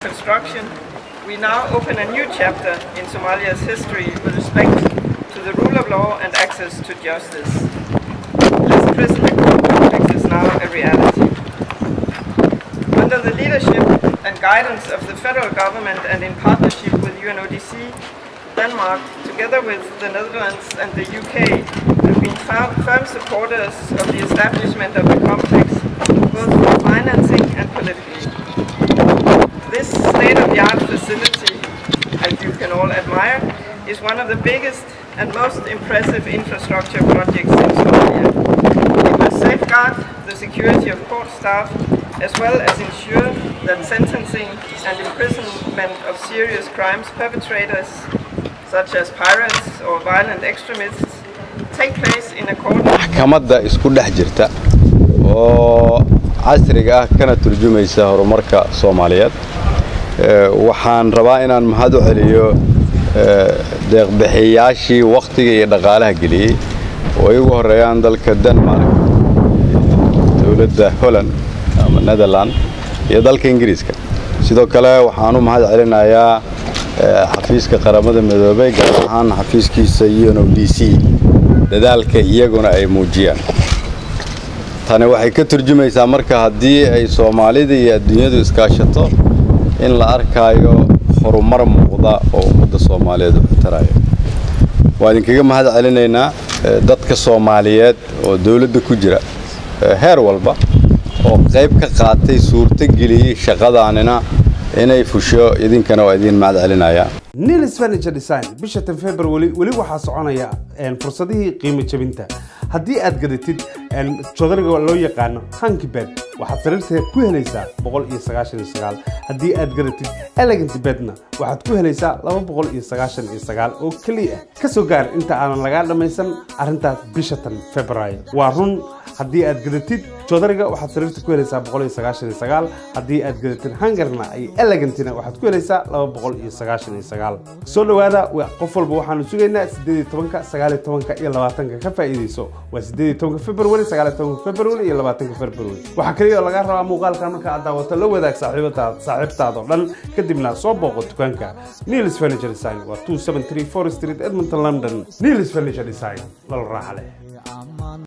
Construction, we now open a new chapter in Somalia's history with respect to the rule of law and access to justice. This prison and court complex is now a reality. Under the leadership and guidance of the federal government and in partnership with UNODC, Denmark, together with the Netherlands and the UK, have been firm supporters of the establishment of the complex, both for financing and politically. This state-of-the-art facility, as you can all admire, is one of the biggest and most impressive infrastructure projects in Somalia. It will safeguard the security of court staff as well as ensure that sentencing and imprisonment of serious crimes perpetrators, such as pirates or violent extremists, take place in accordance Maxkamadda isku dhex jirta oo casriga ah kana turjumaysa horumarka Soomaaliyeed. Waxaan rabaa inaan mahad u celiyo deeqbixiyaashii wakhtiga iyo dhaqaalaha geliyey oo ay ugu horreeyaan dalka Denmark, dowladda Holland ama Netherland iyo dalka Ingiriiska. Sidoo kale waxaan u mahad celinayaa xafiiska Qaramada Midoobay, gaar ahaan xafiiskiisa UNODC, dadaalka iyaguna ay muujiyaan. Tani waxay ka turjumaysaa marka haddii ay Soomaalida iyo adduunyadu iskaashato in la arkaayo horumar muuqda oo ummadda Soomaaliyeed u taraya. Waa idinkaga mahad celinaynaa dadka Soomaaliyeed oo dowladda ku jira heer walba oo qayb ka qaatay suurto geliyey shaqadaanina inay fusho. Idinkana waa idin mahad celinayaa. Nilis Furniture Design, bisha tan February weli waxaa soconaya fursadihii qiimo jabinta. Haddii aad gadatid joodariga loo yaqaano Hanky Bed, waxaad sariirta ku helaysaa 199. Haddii aad gadatid Elegant Bedna, waxaad ku helaysaa 299 oo keliya. Ka soo gaar inta aanan lagaa dhammaysan arrintaas bisha tan February. Waa run, haddii aad gadatid joodariga waxaad sariirta ku helaysaa 199. Haddii aad gadatid hangarna iyo elegantina, waxaad ku helaysaa 299. Soo dhawaada qof walba, waxaanu sugaynaa 18-ka, 19-ka iyo 20-ka. Ka faa'iidayso. Waa 18-ka February, 19-ka February iyo 20-ka February. Waxaa kaliya oo lagaa rabaa muuqaalkan marka aad daawato la wadaag saaxiibataada, saaxiibtaada oo dhan, kadibna soo booqo dukaanka Niels Furniture Design. Waa 2734 Street, Edmonton, London. Niels Furniture Design, lal raaxa leh.